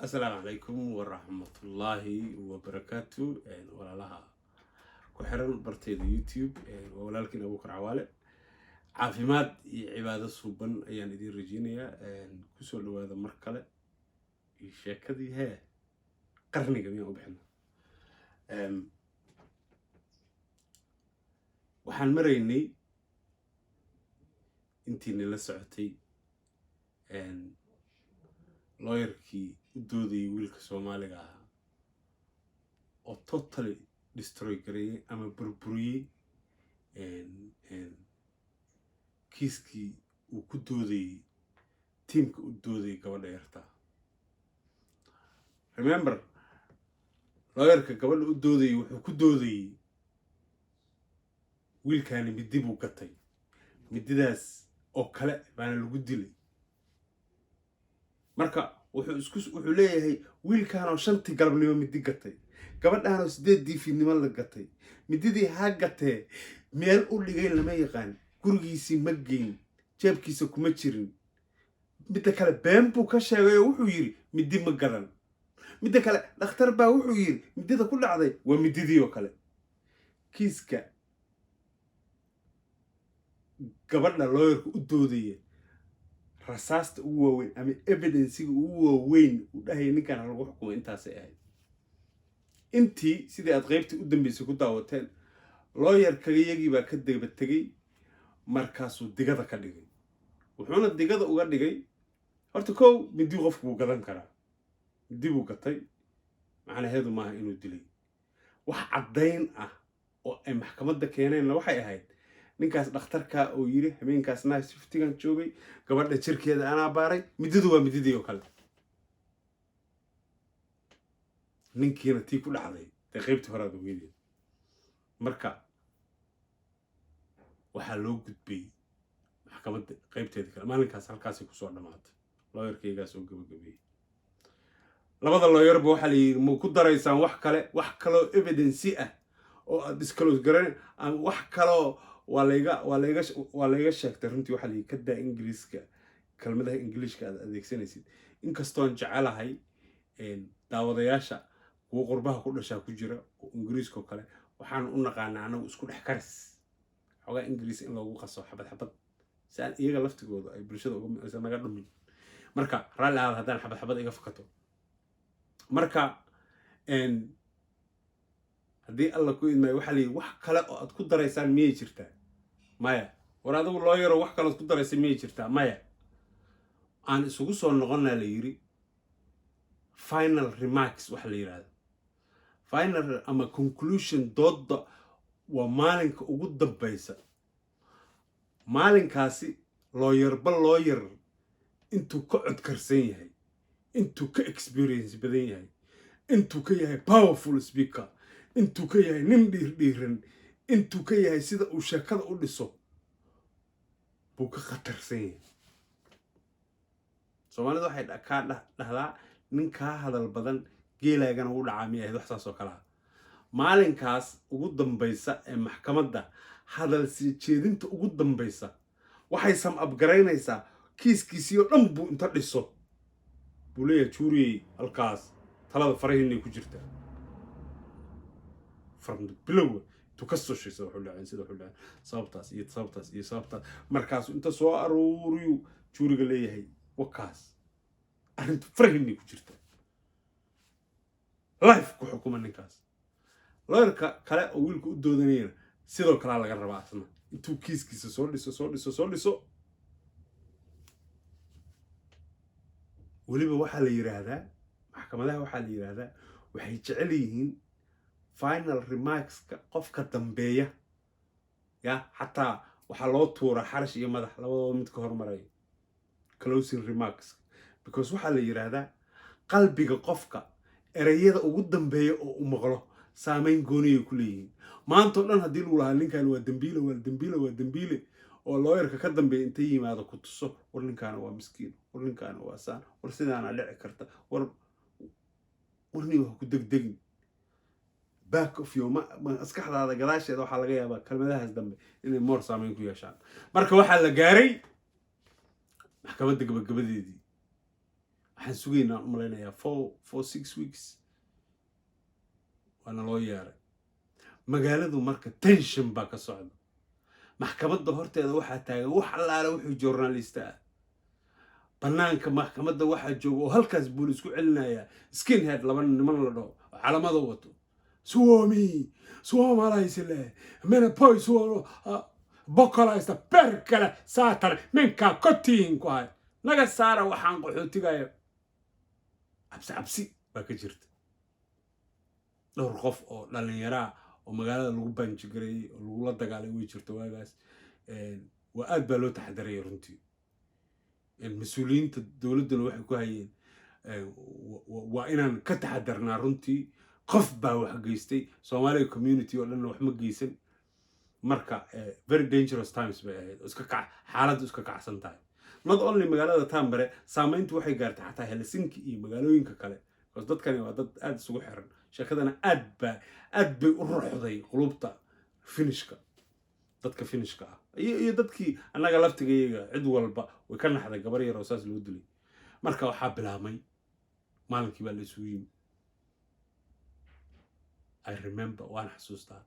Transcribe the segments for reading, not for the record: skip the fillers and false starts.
Asalaamu calaykum waraxmatullaahi wabarakaatu. Walaalaha ku xiran barteyda YouTube, waa walaalkiin Abuukar Cawaale. Caafimaad iyo cibaado suuban ayaan idiin rajeynayaa. Kusoo dhawaada mar kale iyo sheekadii hee qarniga miyaan u bixina. Waxaan maraynay intiina la socotay lawyerkii u doodayay wiilka Soomaaliga ahaa oo totally destroy gareeyey ama burburiyey kiiskii uu ku doodayey tiimka u doodayay gabadha yartaa. Remember, lawyerka gabadha u doodayay wuxuu ku doodayey wiilkaani midi buu gatay, mididaas oo kale baana lagu dilay. Marka wuxuu leeyahay wiilkaanoo 5-tii galabnimo midi gatay, gabadhaanoo 8-dii fiidnimo la gatay, mididii ha gatee meel u dhigay lama yaqaan, gurigiisii ma geyn, jeebkiisa kuma jirin. Midda kale, been buu ka sheegay oo wuxuu yidhi midi ma gadan. Midda kale, dhakhtar baa wuxuu yidhi midida ku dhacday waa mididii oo kale. Kiiska gabadha lawyerka u doodaya, rasaasta ugu waaweyn ama evidencega ugu waaweyn uu dhahaya ninkan ha lagu xukumo intaasay ahayd. Intii sidii aad qaybtii u dambeysay ku daawateen, lawyerkayagii baa ka daba tegey, markaasuu digada ka dhigay. Wuxuuna digada uga dhigay, horta kow, midi qofku wuu gadan karaa, midi buu gatay, macnaheedu maaha inuu dilay. Wax caddayn ah oo ay maxkamadda keeneenna waxay ahayd ninkaas dhakhtarkaa oo yiri habeenkaas night shiftigan joogay, gabadha jirkeeda anaa baaray, mididu waa mididii oo kale. Ninkiina tii ku dhacday dee qaybtii horaad ogeydeen. Marka waxaa loo gudbay maxkamadda qaybteeda kale. Maalinkaas halkaasay kusoo dhammaatay, lawyerkaygaas oo gabagabeeyey. Labada lawyerba waxaa la yidhi, ma ku daraysaan wax kale, wax kaloo evidence ah oo aad disclose garan ama wax kaloo? Waa layga sheegtay runtii. Waxaa la yidhi ka daa Ingiriiska, kelmadaha Ingiliishka aad adeegsanaysid, inkastoon jecelahay daawadayaasha kuwa qurbaha ku dhashaa ku jira oo Ingiriiska oo kale. Waxaan u naqaanaa anagu isku dhex karis, xoogaa Ingiriis in loogu qaso xabad xabad, si aan iyaga laftigooda ay bulshada uga naga dhumin. Marka raalli ahaada haddaan xabad xabad iga fakato. Marka haddii Alla ku idmaayo, waxaa la yidhi, wax kale oo aad ku daraysaan miyay jirtaa? Maya. War adigu lawyero, wax kale ood ku daraysa miyay jirtaa? Maya. Aan isugu soo noqonnaa, la yidhi. Final remarks waxa la yidhahda, final ama conclusion doodda, waa maalinka ugu dambaysa. Maalinkaasi lawyerba lawyer intuu ka codkarsan yahay, intuu ka experience badan yahay, intuu ka yahay powerful speaker, intuu ka yahay nin dhiirdhiiran, intuu ka yahay sida uu sheekada u dhiso buu ka khatarsan yahay. Soomaalida waxay kaa dhahdaa, nin kaa hadal badan geelaagana u dhacaa, miyay ahayd? Wax saas oo kale ah. Maalinkaas ugu dambaysa ee maxkamadda, hadal sii jeedinta ugu dambaysa waxay sum up garaynaysaa kiiskiisii oo dhan. Buu inta dhiso buu leeyahay, juryey, halkaas talada farahiinay ku jirtaa. From the bilowga intuu ka soo sheegsa wuxuu dhaceen, sida wuxuu dhaceen, sababtaas iyo sababtaas iyo sababtaas. Markaasuu inta soo aruuriyu juryga leeyahay, wakaas, arrintu farahiinay ku jirtaa, life ku xukuma ninkaas. Lawyerka kale oo wiilka u doodanayana sidoo kalea laga rabaa, asna intuu kiiskiisa soo dhiso, soo dhiso, soo dhiso. Weliba waxaa la yidhaahdaa, maxkamadaha waxaa la yidhaahdaa waxay jecel yihiin final remarkska qofka dambeeya. Ya xataa waxaa loo tuuraa xarash iyo madax, labadooda mid ka hormaraya closing remarks, because waxaa la yidhaahdaa qalbiga qofka ereyada ugu dambeeya oo u maqlo saameyn gooniyay ku leeyihiin. Maanta o dhan haddii lagu lahaa ninkan waa dembiile, waa dembiile, waa dembiile, oo lawyerka ka dambeeya intay yimaado ku tuso, war ninkaana waa miskiin, war ninkaana waa saan, war sidaana dhici karta, war nin ha ku degdegin, back of your maskaxdaada gadaasheeda waxaa laga yaabaa kelmadahaas dambe inay more saameyn ku yeeshaan. Marka waxaa la gaaray maxkamadda gabagabadeedii. Waxaan sugaynaa, u malaynayaa, 4, 4, 6 weeks. Waana loo yeeray. Magaaladu marka tension baa ka socda. Maxkamadda horteeda waxaa taagan wax allaale wuxuu journalist ah. Bannaanka maxkamadda waxaa jooga oo halkaas boolis ku celinayaa skinhead, laba niman la dhaho oo calamada wato. "Suomi, suomalaisille, mene pois pakolaista, perkele, saatana, menkää kotiin," ku hay. Naga saara waxaan qaxootigayo. Cabsi cabsi baa ka jirta. Dhowr qof oo dhallinyaraa oo magaalada lagu baanjigareeyey oo lagula dagaalay way jirto waagaas. Waa aad baa loo taxadarayay runtii. Mas-uuliyiinta dowladduna waxay ku hayeen, waa inaan ka taxadarnaa runtii. Qof baa wax geystay, Soomaaliga community oo dhanna wax ma geysan. Marka very dangerous times bay ahayd oo iska kac, xaaladdu iska kacsan tahay. Not only magaalada Tampere, saameyntu waxay gaartay xataa Helsinki iyo magaalooyinka kale, because dadkani waa dad aada isugu xiran. Sheekadana aad bay u ruxday qulubta Finishka, dadka Finishka ah iyo dadkii annaga laftigayaga. Cid walba way ka naxday gabar yar oo saas loo dilay. Marka waxaa bilaabmay, maalinkii baa la isugu yimi. I remember, waan xasuustaa,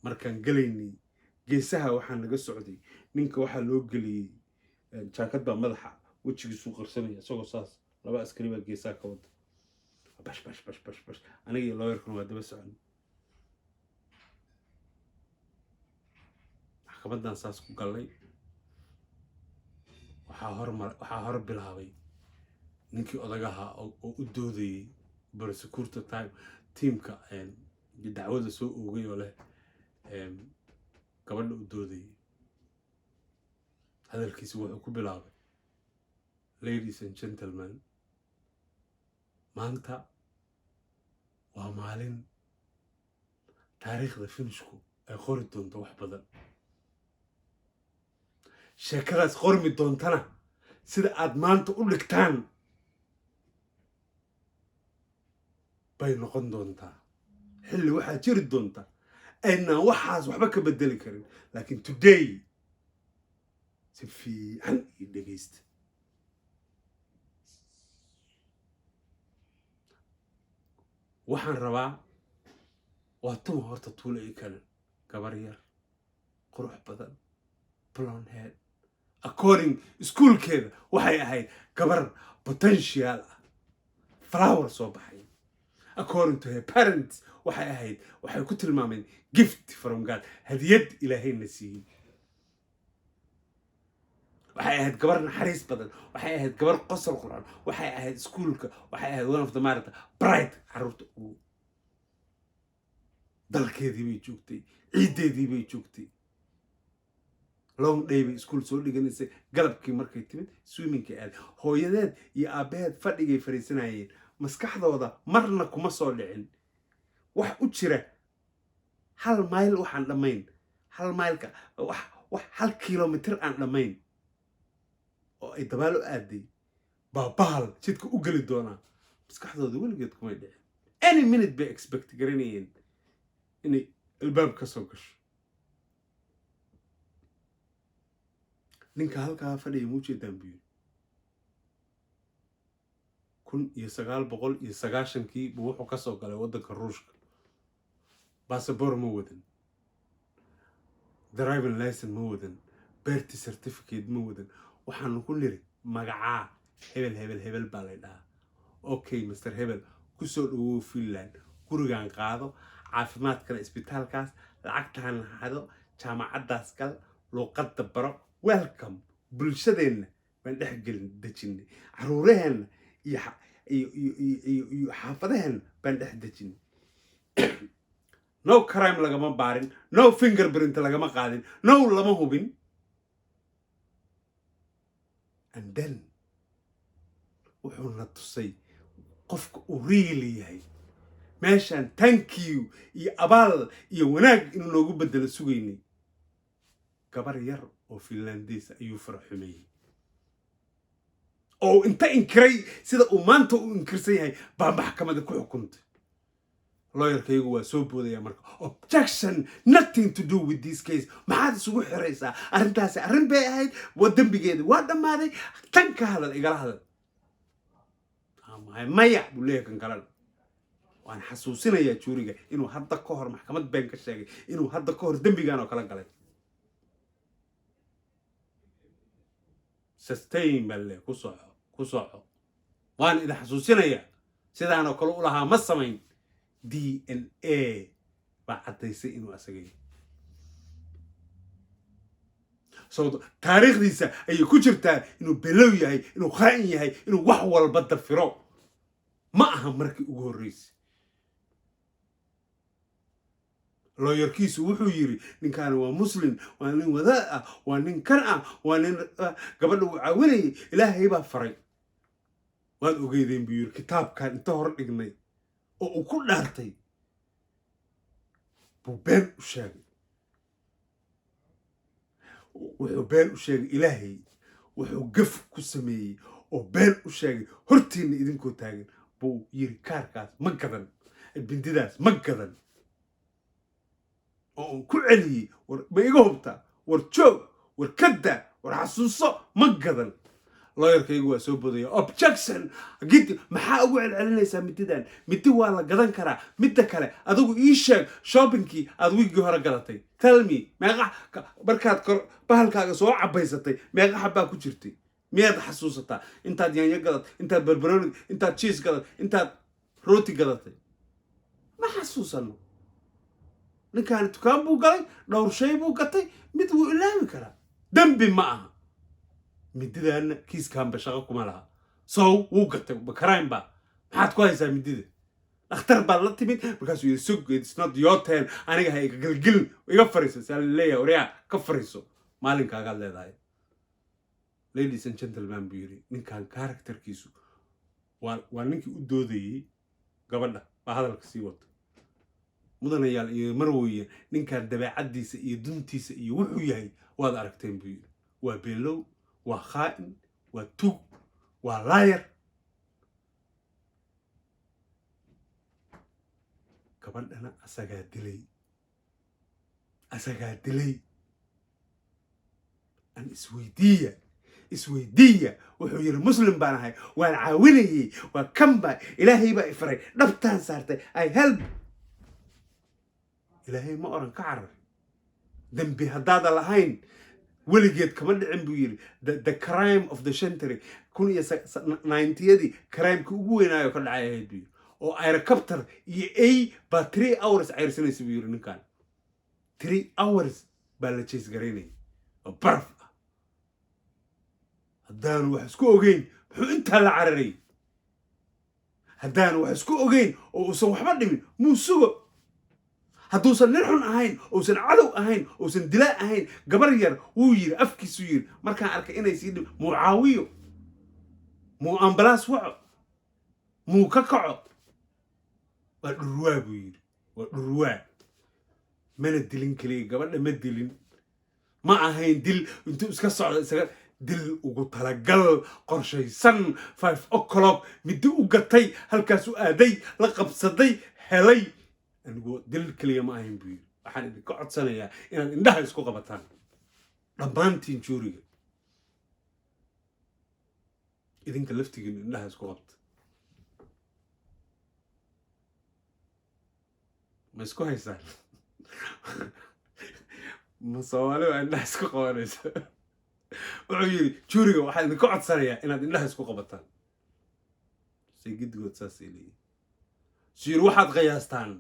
markaan gelaynay geesaha waxaa naga socday ninka. Waxaa loo geliyey jaakad baa madaxa wejigiisuu qarsanaya, isagoo saas laba askari baa geesaha ka wada. Bash bash bash bash bash. Aniga iyo lawyerkuna waa daba socon. Maxkamaddan saas ku gallay. Waxaa hor bilaabay ninkii odagaha oo u doodayey prosecutor time teamka dacwada soo oogay oo leh gabadha u doodayay. Hadalkiisi wuxuu ku bilaabay, "Ladies and gentlemen, maanta waa maalin taariikhda Finishku ay qori doonto wax badan. Sheekadaas qormi doontana sida aad maanta u dhigtaan bay noqon doontaa. Xilli waxaa jiri doonta aynaan waxaas waxba ka bedeli karin, laakiin today si fiican ii dhegaysta. Waxaan rabaa waa tuma horta Tuula Ikonen? Gabar yar, qurux badan, blonde head. According iskuulkeeda waxay ahayd gabar potential ah, flower soo baxay. According to her parents, waxay ahayd, waxay ku tilmaameen, gift from God, hadiyad Ilaahayna siiyey. Waxay ahayd gabar naxariis badan, waxay ahayd gabar qosol qurxan, waxay ahayd iskuulka, waxay ahayd one of the maarata bright carruurta ugu. Dalkeedii bay joogtay, ciiddeedii bay joogtay. Long day bay iskuul soo dhiganaysay. Galabkii markay timid, swimmingka aaday. Hooyadeed iyo aabbaheed fadhigay fadhiisanayeen. Maskaxdooda marna kuma soo dhicin wax u jira hal mayl waxaan dhammayn, hal maylka wax 1 kilomitir aan dhammayn oo ay dabaal u aaday baa bahal jidka u geli doonaa. Maskaxdooda weligeed kumay dhicin. Any minute bay expect garanayeen inay albaab ka soo gasho. Ninka halkaa fadhiya muu jeedaan?" buu yiri. 1990-kii buu wuxuu ka soo galay waddanka Ruushka. Basaboor ma wadan, driving license ma wadan, birth certificate ma wadan. Waxaanu ku niri, "Magacaa?" "Hebel, hebel, hebel baa lay dhahaa." "Okay, Mr Hebel, kusoo dhawow Finland. Gurigan qaado, caafimaadkana isbitaalkaas, lacagtaan hado, jaamacaddaas gal, luuqadda baro. Welcome." Bulshadeenna baan dhex gelin dejinay, caruuraheenna iyo xaafadaheenna baan dhex dejinay. No crime lagama baarin, no fingerprint lagama qaadin, no lama hubin. And then wuxuuna tusay qofka uu really yahay. Meeshaan thank you iyo abaal iyo wanaag inuu noogu bedelo sugaynay, gabar yar oo Finlandeys ayuu faraxumeeyey oo inta inkiray sida uu maanta u inkirsan yahay baa maxkamada ku xukuntay. Lawyerkaygu waa soo boodaya marka, "Objection, nothing to do with this case. Maxaad isugu xiraysaa arrintaasi? Arrin bay ahayd, waa dembigeeda waa dhammaaday. Tan ka hadal, igala hadal." Ahay maya buu leeyahay. Kan kalena waan xasuusinayaa juryga inuu hadda ka hor maxkamad been ka sheegay, inuu hadda ka hor dembigan oo kala galay. Sustain baa leeyahay. Ku soco, ku soco. Waan idin xasuusinayaa sidaan oo kale u lahaa ma samayn. DNA baa caddaysay inuu asaga yahay. So taariikhdiisa ayay ku jirtaa inuu below yahay, inuu khaa'in yahay, inuu wax walba dafiro. Ma aha markii ugu horreysay. Lawyerkiisu wuxuu yidhi, ninkaani waa Muslim, waa nin wadaad ah, waa nin kan ah, waa nin gabadha uu caawinayay, Ilaahay baa faray. Waad ogeydeen buu yidhi, kitaabkan inta hor dhignay oo uu ku dhaartay buu been u sheegay. Wuxuu been u sheegay Ilaahay, wuxuu gaf ku sameeyey oo been u sheegay hortiinna idinkoo taagan buu yiri, kaarkaas ma gadan, bindidaas ma gadan, oo uun ku celiyey. War ma iga hubtaa? War joog, war kada, war xasuuso, ma gadan. Lawyerkaygu waa soo bodaya. "Objection!" Gidi maxaa ugu celcelinaysaa? Mididan midi waa la gadan karaa. Midda kale, adigu ii sheeg shoppingkii aad wiiggii hore gadatay. Tell me, meeqa markaad kor bahalkaaga soo cabaysatay, meeqa xabbaa ku jirtay? Miyaad xasuusataa intaad yaanyo gadat, intaad barbarooni, intaad cheese gadat, intaad rooti gadatay? Ma xasuusano. Ninkaani dukaan buu galay, dhowr shay buu gatay, mid wuu ilaawi karaa, dembi ma aha. Mididaana kiiskaanba shaqo kuma laha. Sow wuu gatay crime ba? Maxaad ku haysaa midida? Dhakhtar baad la timid. Markaasuu yidhi, "Sug, it's not your turn, aniga ha iga gelgelin, iga fariiso." Saa leeyahay, "Waryaa, ka fariiso, maalinkaagaad leedahay." "Ladies and gentlemen," buu yidhi, ninkan characterkiisu waa ninkii u doodayey gabadha baa hadalka sii wata. "Mudanayaal iyo marweye, ninkan dabeecaddiisa iyo duntiisa iyo wuxuu yahay waad aragteen," buu yidhi. "Waa beelow, waa khaa'in, waa tuug, waa liar. Gabadhana asagaa dilay, asagaa dilay." An isweydiiya, isweydiiya. Wuxuu yidhi, "Muslim baan ahay, waan caawinayey, waa kan baa Ilaahay baa ifaray, dhabtaan saartay, I help." Ilaahay ma oran ka carar. Dembi haddaada lahayn weligeed kama dhicin buu yidhi. The crime of the century, 1990yadii crimeka ugu weynaayo ka dhacay ahayd buu yidhi, oo helicopter iyo a baa 3 hours cayrsanaysa buu yidhi. Ninkan 3 hours baa la chase garaynaya oo baraf ah. Haddaanu wax isku ogeyn, muxuu intaa la cararayay? Haddaanu wax isku ogeyn oo uusan waxba dhimin, muu sugo? Hadduusan nin xun ahayn, uusan cadow ahayn, uusan dilaa ahayn, gabar yar wuu yiri, afkiisuu yiri, markaan arkay inay sii dhib, muu caawiyo? Muu ambulance waco? Muu ka kaco? Waa dhurwaa buu yidhi, waa dhurwaa. Mana dilin keliya gabadha, ma dilin, ma ahayn dil intuu iska socdo isaga dil ugu talagal qorshaysan. 5 o'clock middi u gatay, halkaas u aaday, la qabsaday, helay. Anigu dil keliya ma ahayn buu yidhi. Waxaan idinka codsanayaa inaad indhaha isku qabataan dhammaantiin, juryga, idinka laftigiinu indhaha isku qabta. Ma isku haysaan? Ma Soomaali baa indhaha isku qabanaysa? Wuxuu yidhi, juryga waxaan idinka codsanayaa inaad indhaha isku qabataan. Say giddigood saasay leeyihin. Su yidhi, waxaad qiyaastaan,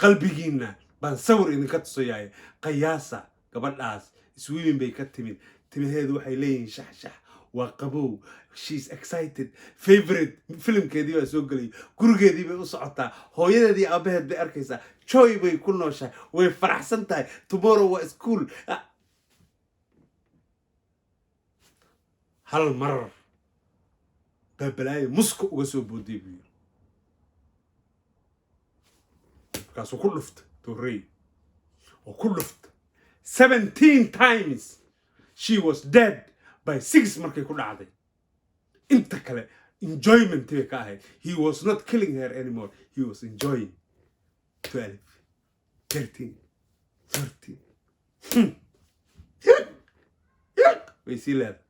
qalbigiinna baan sawir idinka tusayaay, qiyaasa gabadhaas swimming bay ka timid, timaheedu waxay leeyihiin shax shax, waa qabow, she's excited, favorite filimkeedii baa soo gelay, gurigeedii bay u socotaa, hooyadeedii aabaheed bay arkaysaa, joy bay ku nooshahay, way faraxsan tahay, tomorrow waa school. Hal mar baa balaayo muska uga soo booday buu yiri. Markaasuu ku dhuftay torrey oo ku dhuftay 17 times. She was dead by 6 markay ku dhacday. Inta kale enjoyment bay ka ahayd. He was not killing her anymore, he was enjoying. 12, 13, 14, way sii leedahay.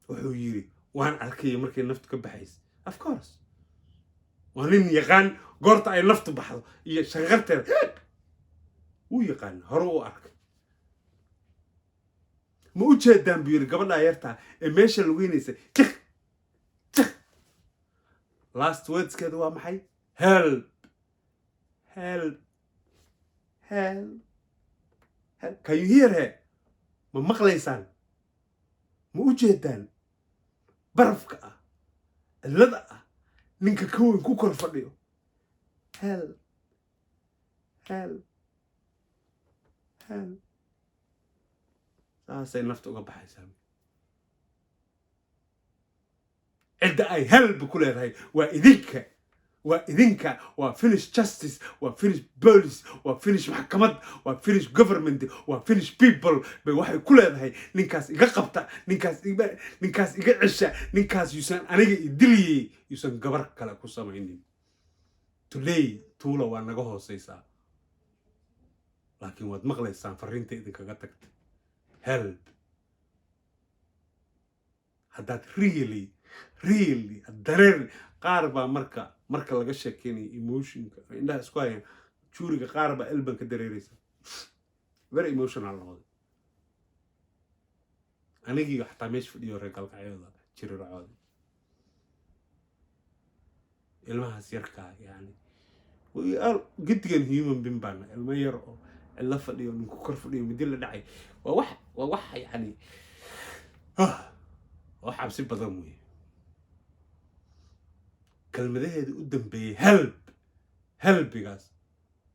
Wuxuu yidhi, waan arkayay markay naftu ka baxaysa. Of course, waa nin yaqaan goorta ay naftu baxdo iyo shanqarteeda wuu yaqaana, hore u arkay. "Ma u jeedaan?" buu yidhi, "gabadhaa yartaa ee meesha lugeynaysa? Jik jik, last wordskeedu waa maxay? Help, help, help, help. Can you hear her? Ma maqlaysaan? Ma u jeedaan barafka ah, cidlada ah, ninka ka weyn ku kor fadhiyo? Help, help, help." Saasay nafta uga baxaysaa. Cidda ay help ku leedahay waa idinka, waa idinka, waa Finnish justice, waa Finnish police, waa Finnish maxkamad, waa Finnish government, waa Finnish people bay waxay ku leedahay: ninkaas iga qabta, ninkaas iga cesha, ninkaas yuusan aniga idiliyey, yuusan gabar kale ku samaynin. Today Tuula waa naga hooseysaa, laakiin waad maqlaysaan fariinta idinkaga tagtay: help. Haddaad really, really dareer, qaar baa marka laga sheekeynaya emotionka indhaha isku hayaan juryga, qaar baa ilban ka dareereysa, very emotional noqday. Anigii xataa meesha fadhiyo reer Galkacyooda jiriracooda, ilmahaas yarkaa, yani gedigan human being baana, ilmo yar oo cidlo fadhiyo, ninku kor fadhiyo, midi la dhacay, waa wax yani wax cabsi badan wey. Kelmadaheeda u dambeeyey help, helpigaas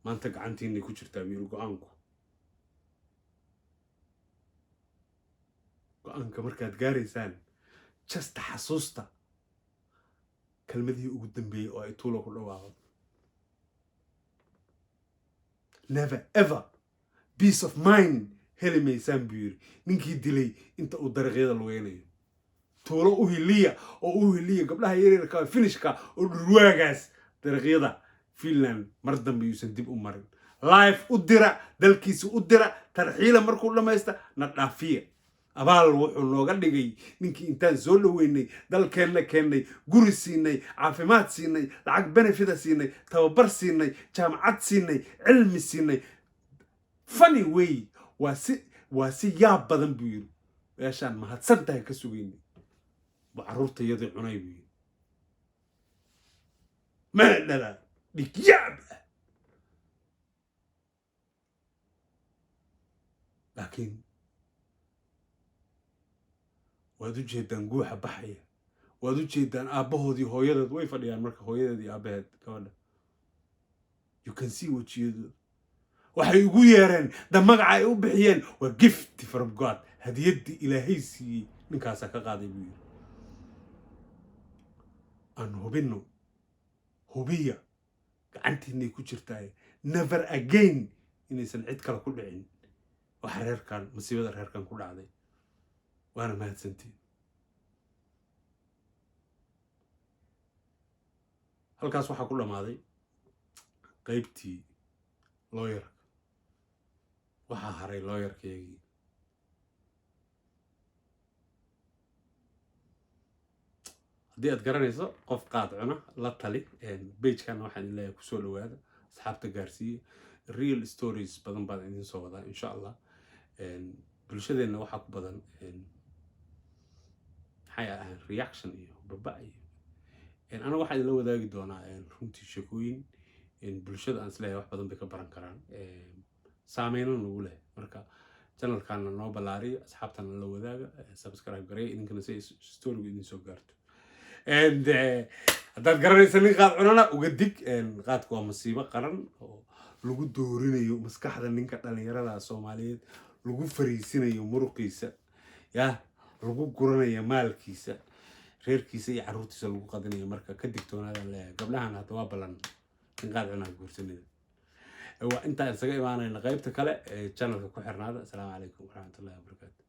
maanta gacantiinay ku jirtaa, wiil. Go-aanka markaad gaaraysaan, just xasuusta kelmadihii ugu dambeeyey oo ay Tuulo ku dhawaaqo. Never ever peace of mind heli maysaan, buu yidhi, ninkii dilay inta uu dariiqyada lugeynayo. Tuulo u hiliya oo u hiliya gabdhaha yaryarka Finnishka oo dhurwaagaas dariiqyada Finland mar dambe yuusan dib u marin. Life u dira, dalkiisa u dira, tarxiila markuu dhammaysta na dhaafiya. Abaal wuxuu nooga dhigay ninkii intaan soo dhoweynay, dalkeenna keennay, guri siinay, caafimaad siinay, lacag benefita siinay, tababar siinay, jaamacad siinay, cilmi siinay. Funny way, waa si yaab badan, buu yidhi, meeshaan mahadsan tahay ka sugaynay bu carruurta iyadii cunay, buu yidhi. Meedhala dhigyaab ah, laakiin waad u jeedaan guuxa baxaya, waad u jeedaan aabbahoodii hooyadeed way fadhiyaan. Marka hooyadeed iyo aabbaheed gabadha, you can see wejiyadooda. Waxay ugu yeereen da magaca ay u bixiyeen waa gift from God, hadiyaddii Ilaahay siiyey ninkaasaa ka qaaday, buu yidhi. Aan hubinno, hubiya, gacantiinay ku jirtaay, never again inaysan cid kale ku dhicin waxa reerkan, masiibada reerkan ku dhacday. Waana mahadsantiin. Halkaas waxaa ku dhammaaday qaybtii lawyerka. Waxaa haray lawyerkaygii. Haddii aad garanayso qof qaad cuna, la tali. Pagekana waxaan idin leeyahay kusoo dhawaada, asxaabta gaarsiiya. Real stories badan baan idin soo wadaa, insha Allah. Bulshadeenna waxaa ku badan, maxay ahaan, reaction iyo baba iyo aniga waxaan idinla wadaagi doonaa runtii sheekooyin bulshada aan isleeyahay wax badan bay ka baran karaan, saameyno nagu leh. Marka channelkana noo ballaariyo, asxaabtana la wadaaga, subscribe gareeya idinkana si storygu idin soo gaarto. And haddaad garanaysa nin qaad cunana, uga dig. Qaadku waa masiibo qaran oo lagu doorinayo maskaxda ninka dhalinyarada Soomaaliyeed, lagu fariisinayo muruqiisa, yah, lagu guranayo maalkiisa, reerkiisa iyo carruurtiisa lagu qadinayo. Marka ka digtoonaadaan leeyahay. Gabdhahan hadda waa ballan, nin qaad cunaa guursanida. Waa intaan isaga imaanayna qaybta kale ee channelka ku xirnaada. Asalaamu calaykum waraxmatullahi wabarakaatu.